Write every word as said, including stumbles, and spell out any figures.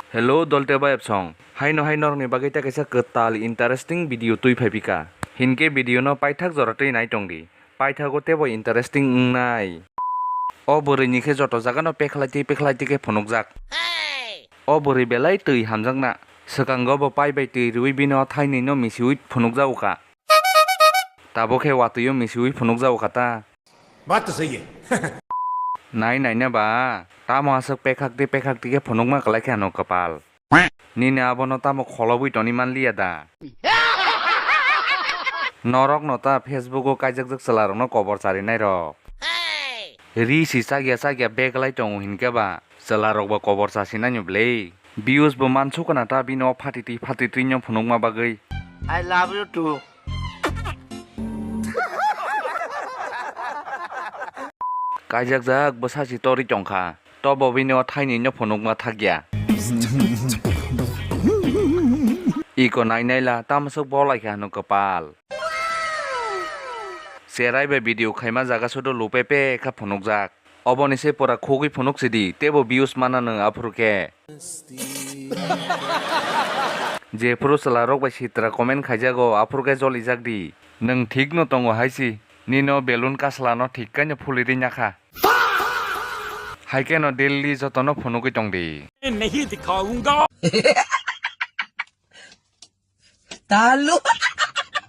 Hello Dolte Bayapsong, haino hai norokni bagwi tei kaisa kwtal interesting video twi phai phika. Hinkhe video no paithak jora twi nai tongdi, paithago teibo interesting wngnai. O bwrwi ni khe joto jaga no pekhlai twi pekhlai twi khe phunukjak. O bwrwi belai twi hamjakna, swkango bo pai bai twi rwui bini o thainwi no misiui phunukjago kha. Tabuk khe watwi o misiui phunukjago kha ta. Baat to sahi hai. Nai naina ba, tamo aswk pekhak twi pekhak twi khe phunukma kwlai khe ano kwpal. Nini abono tamo kholobwi toni manliya da? Norokno ta Facebook o kaijakjak chwlarokno kobor charinai rok. Ri si chakya chakya beglai tongo hinkhe ba chwlarokbo kobor chasinai no bwlwi. Views bo mansukna ta bini o phatitwi phatitwi no phunukma bagwi. I love you too. Kaijakjak bwsa si torwi tongkha, tobo bini o thainwi no phunukma thakya. Iko nai naila tamsok bolai kha hwnwi kwpal. Cherai bai video khaima jaga sudo lupe pe kha phunukjak. Oboni se pura khugwi phunuk sidi, teibo views mana nwng aphuru khe. Jephuru chwlarok bai sitra comment khaijago, aphuru khe jolijak di. Nwng thik no tongo hai si, nino balloon kasla no thik kaino phuli ri nyakha. Hai khe no daily joto no phunugwi tong di. नहीं दिखाऊंगा। Talu.